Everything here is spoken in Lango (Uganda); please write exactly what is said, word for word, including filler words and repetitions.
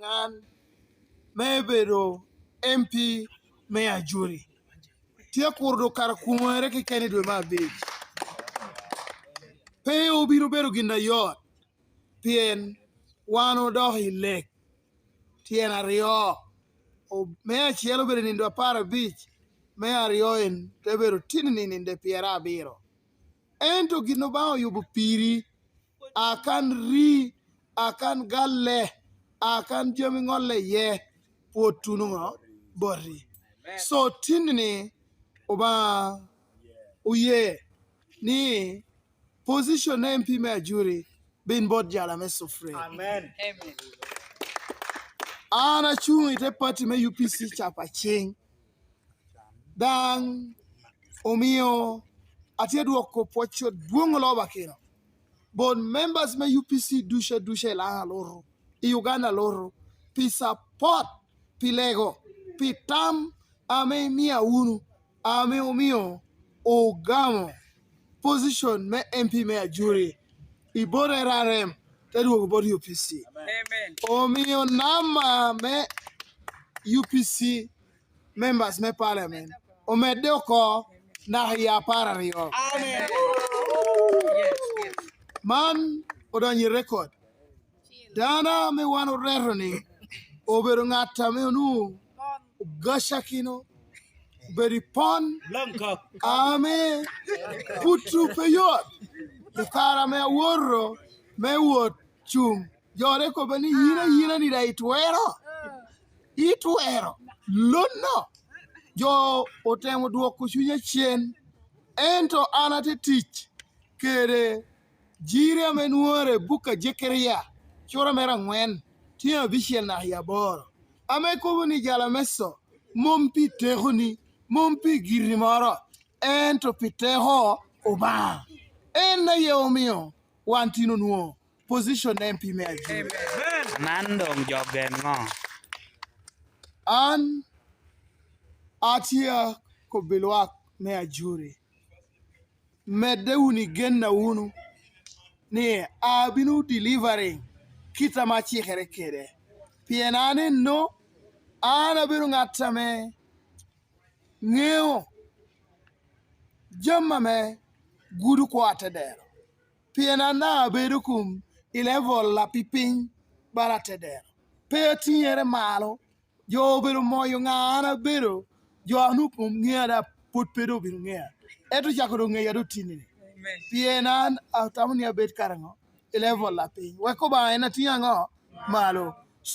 an me bedo M P me Ajuri. Tye akuro dok kara kwongere keken i dwe me abic. Pe obino bedo gin ayot, pien wan odok i lek. Tyen aryo, o-, me acel obedo nindo apar abic, me aryo en te bedo tinni nindo pyerabiro. Ento gin Obaŋa oyubo piri, akan ri, akan galle, akan jami ŋolle iye, pwod tuno ŋo? Boti. So, tinni Obaŋa oye ni position me M P me Ajuri bin bot jala me Supreme. Amen. An acuŋ i te pati me U P C Capaciŋ. Daŋ omio atye dwoko pwoc adwoŋ olobakino bot members me U P C ducu aduca i Laŋo alutu, i Uganda alutu, pi support, pi lego, pi tam ame imia wunu, ame omio ogamo position me M P me Ajuri i bot R R M, te dwogo bot U P C. Amen. Omio namba me U P C members me parliament omedde oko naka i apar aryo. Amen. Man odonyo i record. Dano ame wan oreto ni obedo ŋat ame onwoŋo ogacakino, obedo i pon, ame put pe yot. I kare ame awoto me wot cuŋ, jo te kobba ni, "Yin ayina ni daŋ itwero? Itwero?" Lonno, jo otemo dwoko cunya cen, ento an atye tic kede jiri ame nwoŋere i buk a Jekeria, cura mere aŋwen, tyen abicel naka i aboro, ame kobo ni, "Jal ameco, mom pi tekoni, mom pi giri moro, ento pi teko Obaŋa." En aye omio wan tin onwoŋo position me M P me Ajuri. Man doŋ jo gen ŋo? An atye akobbi lwak me Ajuri, medde wunu i genna wunu ni abino delivering kit ame acikere kede, pien an enno, an abedo ŋat ame ŋeo jami ame gudo kwo atedero, pien an daŋ abedo kun i level a pipiny bala atedero, pe atiŋere malo. Jo obedo moyo ŋa an abedo, jo a onwoŋo mom ŋea daŋ pwod pe doŋ obino ŋea, ento ocako doŋ ŋeya doŋ tinni-ni. Pien an atamo ni abed kara ŋo? I level a piny. Wek Obaŋa en atiŋ aŋo? Malo.